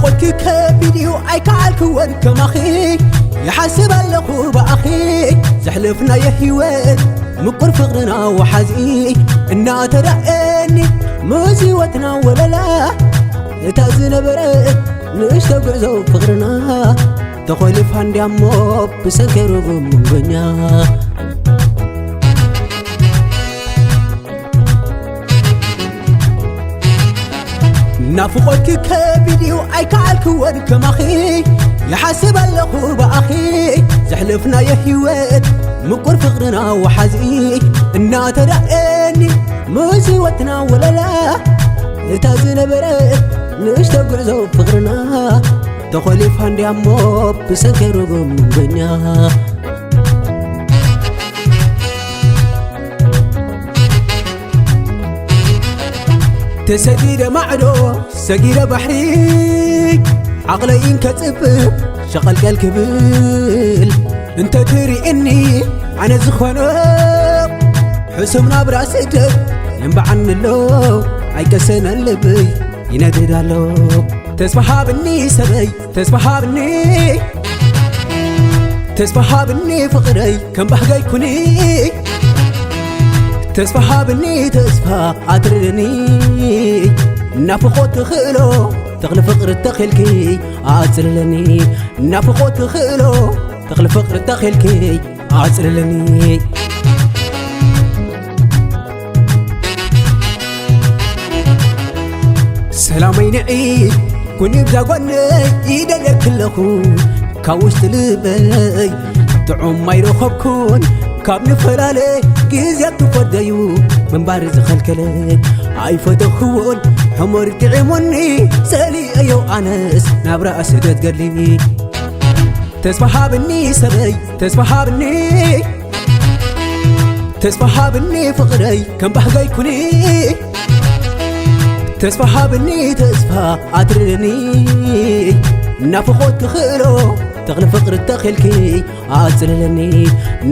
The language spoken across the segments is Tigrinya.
ሞትኪ ከቢድ እዩ ኣይከኣልክዎን ከማኺ። ይሓስብ ኣለኹ ብኣኺ። ዘሕለፍናዮ ህይወት ምቁር ፍቕርና ወሓዚ እናተራእየኒ፣ ምስ ህይወትና ወለላ እታ ዝነበረት ንእሽቶ ጉዕዞ ፍቕርና ተኾሊፋ እንድያሞ ብሰንኪ ርጉም መንጎኛ። ናፍቖትኪ ከቢድ እዩ ኣይከኣልክዎን ከማኺ። ይሓስብ ኣለኹ ብኣኺ። ዘሕለፍናዮ ህይወት ምቁር ፍቕርና ወሓዚ እናተራእየኒ፣ ምስ ህይወትና ወለላ እታ ዝነበረት ንእሽቶ ጉዕዞ ፍቕርና ተኾሊፋ እንድያሞ ብሰንኪ ርጉም መንጎኛ። ተሰጊደ ማዕዶ ሰጊደ ባሕሪ፣ ዓቕለይን ከጽብብ ሸቐልቀል ክብል። እንተ ትርእየኒ ኣነ ዝኾነ ሕሱም ናብራ ስደት የንብዓኒ ኣሎ። ኣይቀሰነን ልበይ ይነድድ ኣሎ። ተስፋ ሃብኒ ሰበይ፣ ተስፋ ሃብኒ፣ ተስፋ ሃብኒ ፍቕረይ ከም ባህገይ ኩኒ። ተስፋ ሃብኒ ተስፋ ኣትርኒ፣ ናፍቖት ትኽእሎ ተኽሊ ፍቕሪ ተኺልኪ ኣጽልለኒ። ናፍቖት ትኽእሎ ተኽሊ ፍቕሪ ተኺልኪ ኣጽልለኒ። ሰላመይ ንዒ ኩኒ ብዛ ጓነይ ይደልየኪ ኣለኹ። ካብ ውሽጢ ልበይ ጥዑም ኣይረኸብኩን። ካብ ንፈላለ ግዜ ክፈደዩ ምንባር ዝኸልከለ ኣይፈተኽዎን። ሕመር ጥዒሙኒ ጸሊአዮ ኣነስ ናብራ ስደት ገድሊ። ተስፋ ሃብኒ ሰበይ፣ ተስፋ ሃብኒ፣ ተስፋ ሃብኒ ፍቕረይ ከም ባህገይ ኩኒ። ተስፋ ሃብኒ ተስፋ ኣትርኒ፣ ናፍቖት ትኽእሎ ተኽሊ ፍቕሪ ተኺልኪ ኣጽልለኒ።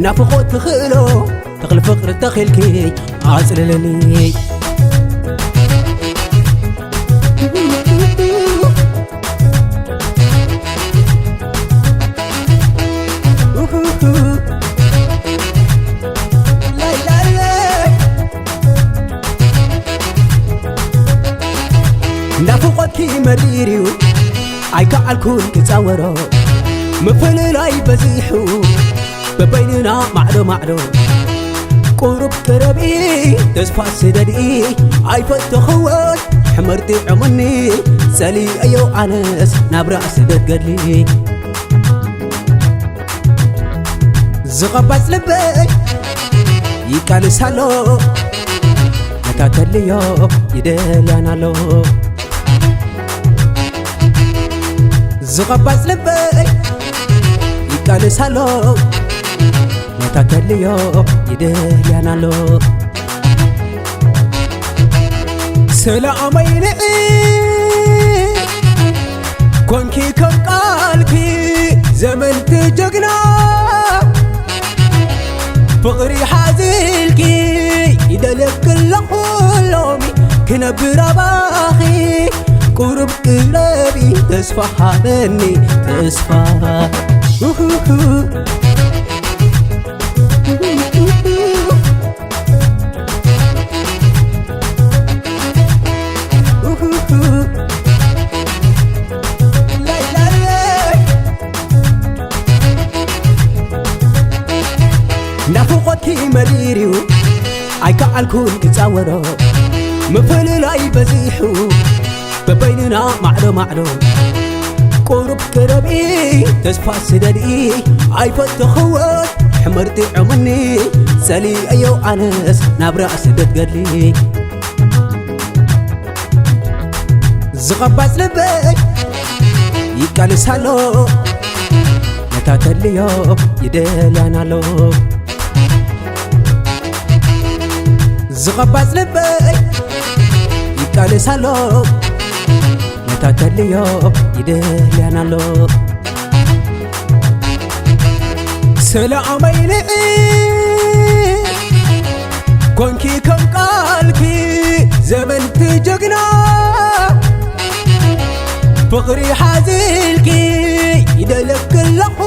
ናፍቖት ትኽእሎ ተኽሊ ፍቕሪ ተኺልኪ ኣጽልለኒ። ናፍቖትኪ መሪር እዩ ኣይከኣልኩን ክጻወሮ። ምፍልላይ በዚሑ በበይንና ማዕዶ ማዕዶ። ቁሩብ ቅረቢ ተስፋ ስደዲ ኣይፈተኽዎን። ሕመር ጥዑሙኒ ጸሊአዮ ኣነስ ናብራ ስደት ገድሊ። ዝቐባጽ ልበይ ይቃልስ ኣሎ ነታ ተድልዮ ይደልያን ኣሎ። ዝቐባጽ ልበይ ይቃልስ ኣሎ ነታ ተድልዮ ይደልያን ኣሎ። ሰላመይ ንዒ ኮንኪ ከም ቃልኪ ዘመንቲ ጀግና። ፍቕሪ ሓዚልኪ ይደልየኪ ኣለኹ ሎሚ ክነብር ኣባኺ። ቁሩብ ቅረቢ ተስፋ ሃበኒ ተስፋ። ናፍቖትኪ መሪር እዩ ኣይከኣልኩን ክጻወሮ። ምፍልላይ በዚሑ በበይንና ማዕዶ ማዕዶ። ቁሩብ ቅረቢ ተስፋ ስደዲ ኣይፈተኽዎን። ሕመር ጥዑሙኒ ጸሊአዮ ኣነስ ናብራ ስደት ገድሊ። ዝቐባጽ ልበይ ይቃልስ ኣሎ ነታ ተድልዮ ይደልያን ኣሎ። ዝቐባጽ ልበይ ይቃልስ ኣሎ ነታ ተድልዮ ይደልያን ኣሎ። ሰላመይ ንዒ ኮንኪ ከም ቃልኪ ዘመንቲ ጀግና። ፍቕሪ ሓዚልኪ ይደለክ ኣለኹ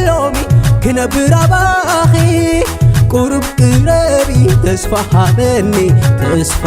ሎሚ ክነብር ኣባኺ ቁሩብ ቅረቢ ተስፋ ሃበኒ ተስፋ